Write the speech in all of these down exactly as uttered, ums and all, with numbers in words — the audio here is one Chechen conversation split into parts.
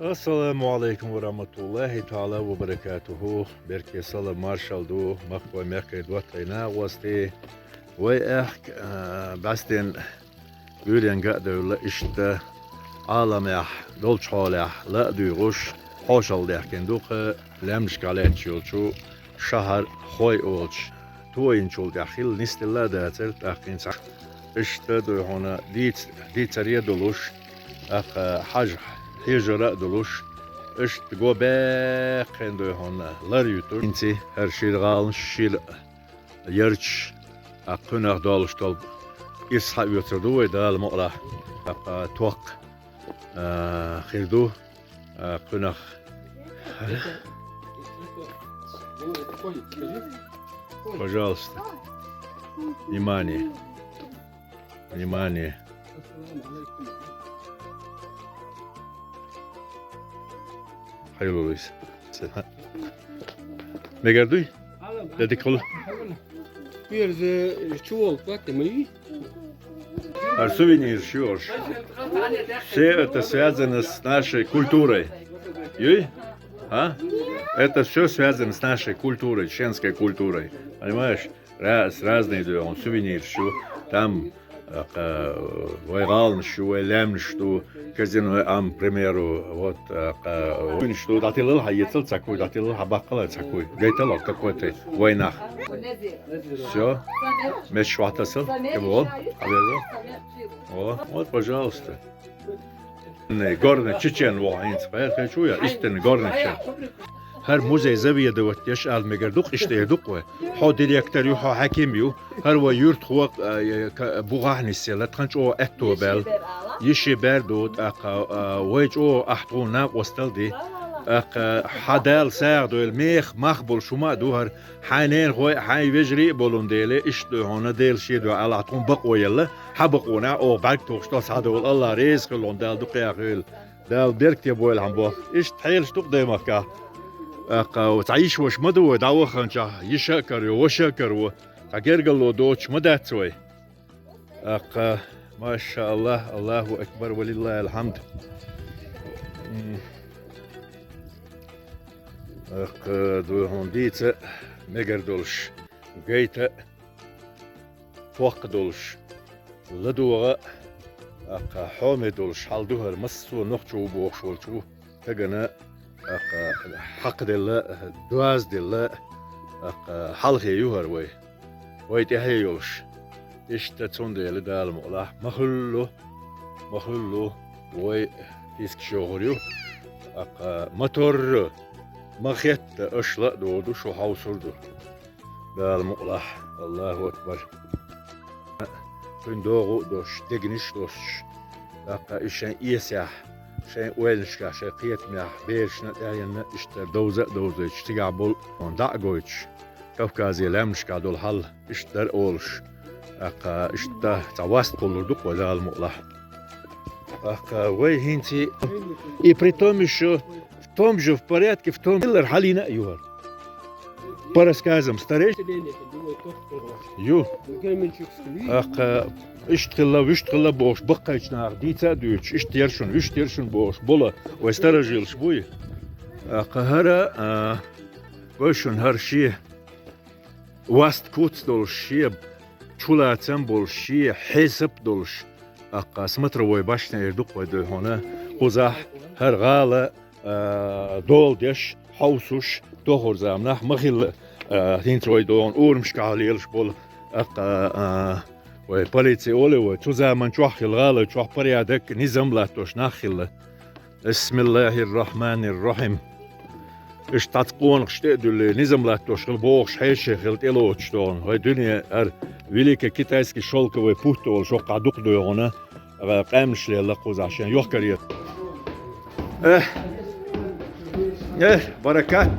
Ассаламу Ӏалайкум ва рахьматуллахӀи таӀала ва баракатухӀу. Беркате салам-маршалла ду, махкой мехкай доттагӀий, накъостий. Вай аьхка, а, бӀаьстенна гуьйренга а девлла, иштта Ӏаламехь долчу хьолехь ла а дуьйгӀуш, хьошалгӀа даьхкина ду-кх лаьмнашкахь лаьтташ йолчу шахьар Хой олучу. Тойинчул тӀаьхьа хилла нисделла а дацара, тӀаккха хӀинца иштта дуй хьуна диц-, дийцаре а долуш, тӀаккха хьажа хьежар а долуш, иштта го баьккхина дуй хьуна лар юьтуш. ХӀинца хӀара шира гӀаланаш, шира ярташ, тӀаккха кхуьнах долуш долу ирс схьаоьцур ду вай, Дала мукъалахь, тӀаккха тохка, а, хир ду. А, кхуьнах. Пожалуйста. Внимание. Внимание. Хьайла вайса. Мегар дуй? Дадик хула. Верзе, чувол, платье мои. А сувенир, чего ж? Все это связано с нашей культурой. Юй? А? Это все связано с нашей культурой, чеченской культурой. Понимаешь? Ра-, с разной, да, он сувенир, что там, а, ка-, вай гӀаланаш ю, вай лаьмнаш ду, казино, ам, к примеру, вот, а, ка-, сувенир ду, дӀатиллал хьан ецал цхьа куй, дӀатиллал хьан баккхал цхьа куй. Гайтал какой-то вайнах. Всё. Меш вахтасал, кем вон, хьаверзо. О, вот, пожалуйста. Горный чечен ву хьо хӀинца, кхеташ вуй, истинный горный чечен. ХӀара музей заведовать деш ала мегар ду-кх, иштта эр ду-кх вай. Хьо директор ю, хьо хьаьким ю, хӀара вай юьртахо, а, е, ка-, бухахь нисъелла, тхан чӀогӀа аьтто баьлла. Йиши бер ду, тӀаккха, а, вай чӀогӀа ахь тхуна накъостал ди. ТӀаккха хьан Дала сагӀа дойла, мех, мах болуш хӀума а ду хӀара. Хьайн ненахой а, хьайн вежарий а болун дела, иштта дуй хьуна, Дела шен дуьхьа алахь, тхуна бакъо елла, хьан бакъонахь оха бӀаьрг тухуш тӀо схьадовла, АллахӀ реза хуьлда хьуна, Дала дукха яхийла, Дала беркате бойла хьан боху. Иштта хьелаш ду-кх даймахкахь. ТӀаккха цхьа йиша-ваша ма ду вай, дӀаваханчохь йиша а карайо, ваша а карайо, цхьа гергарло доцуш ма дац вай. ТӀаккха, машааллахӀ, АллахӀу акбар, ва лиллахӀил хьамд. М. ТӀаккха дуй хьуна дийца мегар долуш, гайта тохка долуш, ладогӀа, тӀаккха хьоме долуш хьал ду хӀара, массо а нохчо ву бохуш волчу стагана, тӀаккха хьакхаделла, доазделла, тӀаккха хьалхе ю хӀара вай, вай тӀаьхье йолуш. Иштта цундела Дала мукъалахь ма хуьллу, ма хуьллу, вай кискаш йохур ю, тӀаккха ма торра, ма хетта, аша ла а доду, шу хьовсур ду. Дала мукъалахь, АллахӀу акбар. Кхуьнан догӀу а долуш, дегнаш а лоцуш, тӀаккха и шайн эсехь, шайн ойланашкахь, шайн кхетамехь берашна а, тӀаьхьенна а иштта довза а довзуьйтуш, цигахь болу дӀа а гойтуш, Кавказе лаьмнашкахь долу хьал иштта дара олуш, тӀаккха иштта цхьа васт кхуллур ду-кх вай, Дала мукъалахь. ТӀаккха вай хӀинца и, притом ещё в том же в порядке, в том же хилар хьалийна а ю хӀара. По рассказам старейшин ю. ТӀаккха иштта хилла, вуьшта хилла бохуш, баккхийчу наха дийца а дуьйцуш, иштта яра шуна, вуьшта яра шуна бохуш, бола вай старожилаш буй. ТӀаккха хӀара, а, вай шуна хӀара шен васт куц долуш, шен чулацам болуш, шен хьесап долуш, тӀаккха смотровой башня эр ду-кх вай дуй хьуна, кхузахь хӀара гӀала, а, дола деш, хьовсуш, тохар заманахь ма хилла, а, хӀинца вай догӀун урамашкахь лелаш болу, тӀаккха, а, вай полици олу вай, цу заман чохь хилла гӀала чохь порядок, низам латтош нах хилла. Бисмиллахир-рахманир-рахим. Иштта цхьацца къонахаш тӀе а дуьллий, низам латтош хилла бохуш, хьеший хилла тӀелоцуш догӀун. Вай дуьне хӀара Великий Китайский шёлковый путь олуш, хӀокхахь дукха дуй хьуна, къаьмнаш лелла кхузахь шен йохкаре. Э, э, баракат.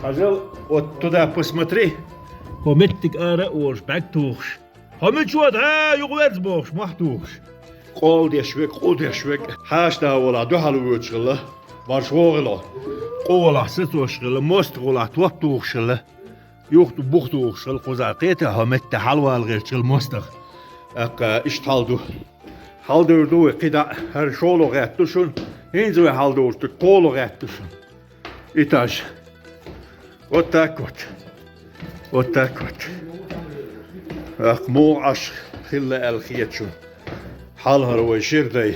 Хьажал, вот туда посмотри. ХӀо меттиг ара а волуш, бӀаьрг тухуш. ХӀо мича ву, да, юха верза бохуш, мохь тухуш. Къола деш верг, къу деш верг. Хьаша да волахь дуьхьал воьдуш хилла, марш вогӀий ло. Къу волахь сацош хилла, мостагӀа волахь топ тухуш хилла. Юха бух тухуш хилла кхузахь, кхета хӀо метта хьалавала гӀерташ хилла мостагӀа. ТӀаккха иштта хьал ду. Хьал девр ду вай кхидӀа, хӀара шолгӀа гӀаьтта ду шуна, ХӀинца вай хьалдугӀуш ду, кхоалгӀа гӀерташ. Этаж. Вот так вот. Вот так вот. Ах, муха Ӏаш хилла аьлла хеташ. Хьалхара вай шира дай.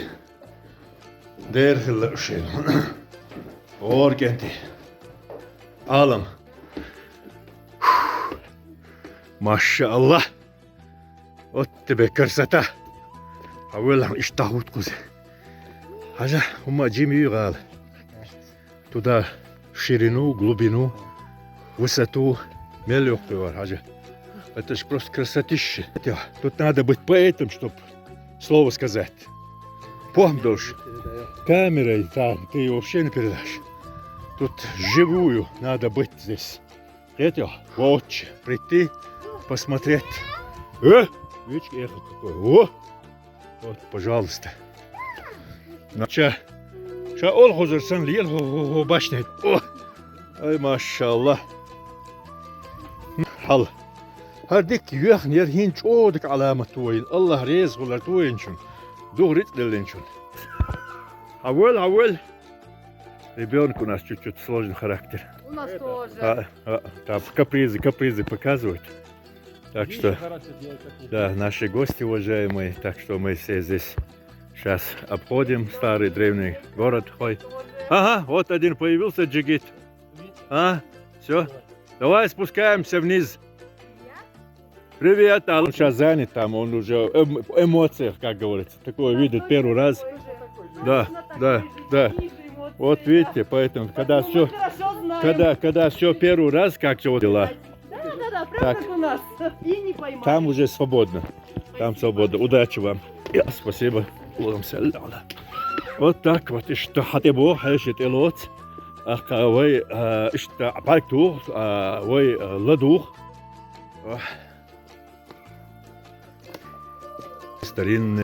Дера хилла шена. ГӀора кӀентий. Ӏалам. Маша Аллах. Вот тебе красота. Хьавола, иштта хӀутту кхуза. Хьажа, хӀума жима ю гӀала. Туда ширину, глубину, высоту. Мел йоккхуй вара, хьажа. Это ж просто красотища. Тут надо быть поэтом, чтоб слово сказать. Похм долуш. Камерой, да, ты вообще не передашь. Тут живую надо быть здесь. Кхетий, вовча, прийти, посмотреть. Э? Видишь, эхо какое. О! Вот, пожалуйста. Ну, ша, ша олхазар санна лела хӀу, хӀу, хӀу башни. О! Ай, машалла. Хьал. ХӀара дика йоьхна яра, хӀинца чӀогӀа дика Ӏаламат вайна. Аллах реза хуьлар вайначун. Духа рицкъ деллинчун. Хьавол, хьавол. Ребёнок у нас чуть-чуть сложный характер. У нас тоже. А, а, там капризы, капризы показывают. Так что, да, наши гости уважаемые, так что мы все здесь сейчас обходим старый древний город Хой. Ага, вот один появился, джигит. А, все. Давай спускаемся вниз. Привет, а он сейчас занят там, он уже в эм-, эмоциях, как говорится. Такое видит первый раз. Да, да, да. Вот видите, поэтому, когда все, когда, когда все первый раз, как все дела. Да, да, да, прям так, как у нас. И не поймали. Там уже свободно. Там свободно. Удачи вам. Я, спасибо. Аллахумма салли аля. Вот так вот, иштта хьатӀе боху, хьеший тӀелоцу. Ахка вай, а, иштта бӀарг туху, а, вай, а, ладугӀу. Ох. Старинный.